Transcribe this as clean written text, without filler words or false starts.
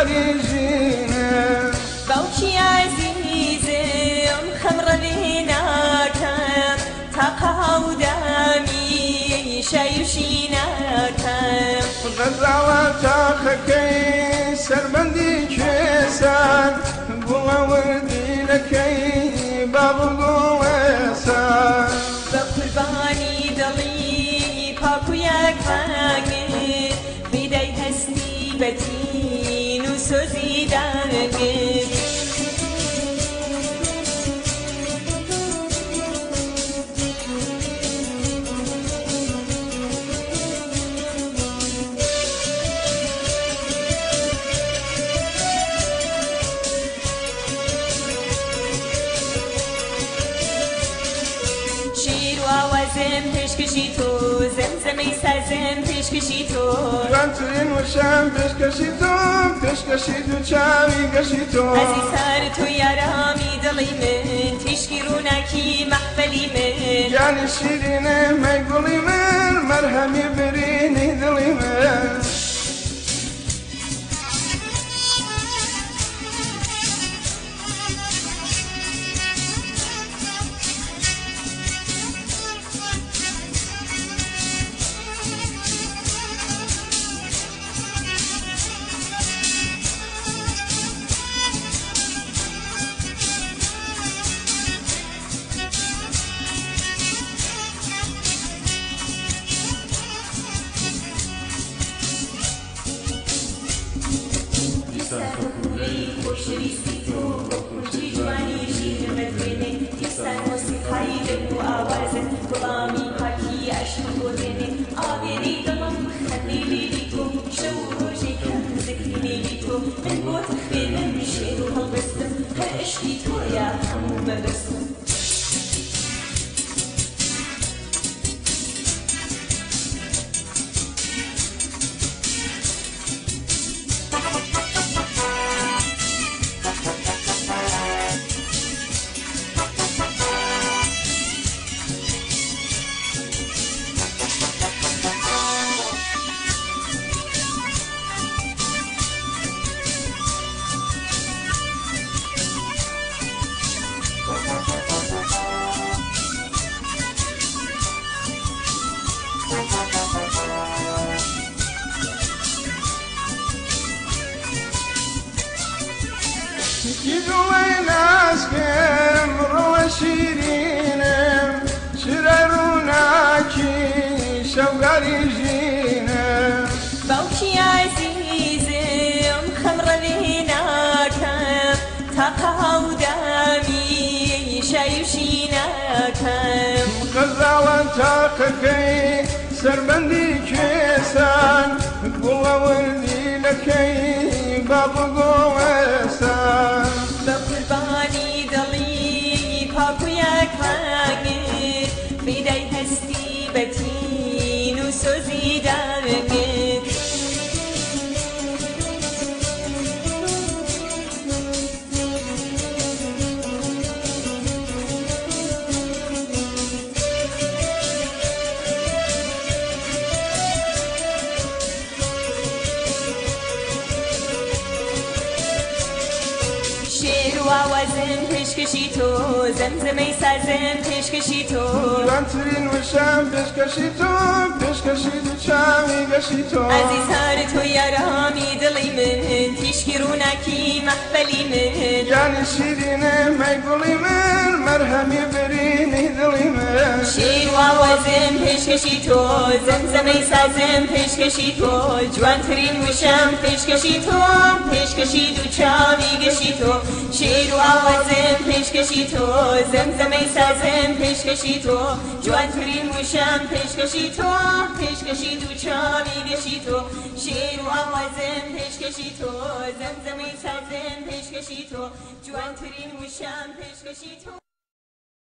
شەوگاری ژینم. باوکی ئازیزم خەمڕە لێ ناکەم، تاقە هاودامی شای و شیناکەم. غەزاڵە تاقەکەی سەربەندی کوێسان، گوڵە وردیلەکەی باغ و گوڵێسان. بە قوربانی دڵی پاک و یەک ڕەنگت، فیدای هەستی بەتین و سۆزی دەنگت. شیر و ئاوازم پێشکەشی تۆ، زەمزەمەی سازم پێشکەشی تۆ. جوانترین وشەم پێشکەشی تۆ، پێشکەشی دوو چاوی گەشی تۆ. ئەزیزار تۆ یارامی دڵی من، تیشکی ڕووناکی مەحفەلی من. گیانی شیرینم ئەی گوڵی من، مەرهەمی برینی دڵی من. دیسان پەپوولەی خۆشەویستی تۆ، ڕەوخونچەی جوانی ژینمە دوێنێ. دیسان مۆسیقای دەنگ و ئاوازت، وەڵامی پاکی عەشقم بۆ دێنێ. ئاوێنەی دڵم خەندەی لێلی تۆ، شەو و ڕۆژێکم زکری مێلی تۆ. من بۆت خوێنم شعر و هەڵبەستم، هەر عشقی تۆیە هەموو مەبەستم. گیجوڵەی ناسکم ڕۆڵە شیرینم، چرای ڕووناکی شەوگاری ژینم. باوکی ئازیزم خەمڕە لێ ناکەم، تاقە هاودامی شای و شیناکەم. غەزاڵە تاقەکەی سەربەندی کوێسان، گوڵە وردیلەکەی باغ و گوڵێسان. بە قوربانی دڵی پاک و یەک ڕەنگت، فیدای هەستی بەتین و سۆزی دەنگت. شعر و ئاوازم پێشکەشی تۆ، زەمزەمەی سازم پێشکەشی تۆ. جوانترین وشەم پێشکەشی تۆ، پێشکەشی دوو چاوی گەشی تۆ. ئازیزار تۆ یارامی دڵی من، تیشکی ڕووناکی مەحفەلی من. گیانی شیرینم ئەی گوڵی من، مەرهەمی برینی دڵی من. شعر و ئاوازم پێشکەشی تۆ، زەمزەمەی سازم پێشکەشی تۆ. جوانترین وشەم پێشکەشی تۆ، پێشکەشی دوو چاوی گەشی تۆ. شعر و ئاوازم پێشکەشی تۆ، زەمزەمەی سازم پێشکەشی تۆ. جوانترین وشەم پێشکەشی تۆ، پێشکەشی دوو چاوی گەشی تۆ. شعر و ئاوازم پێشکەشی تۆ، زەمزەمەی سازم پێشکەشی تۆ. جوانترین وشەم پێشکەشی تۆ.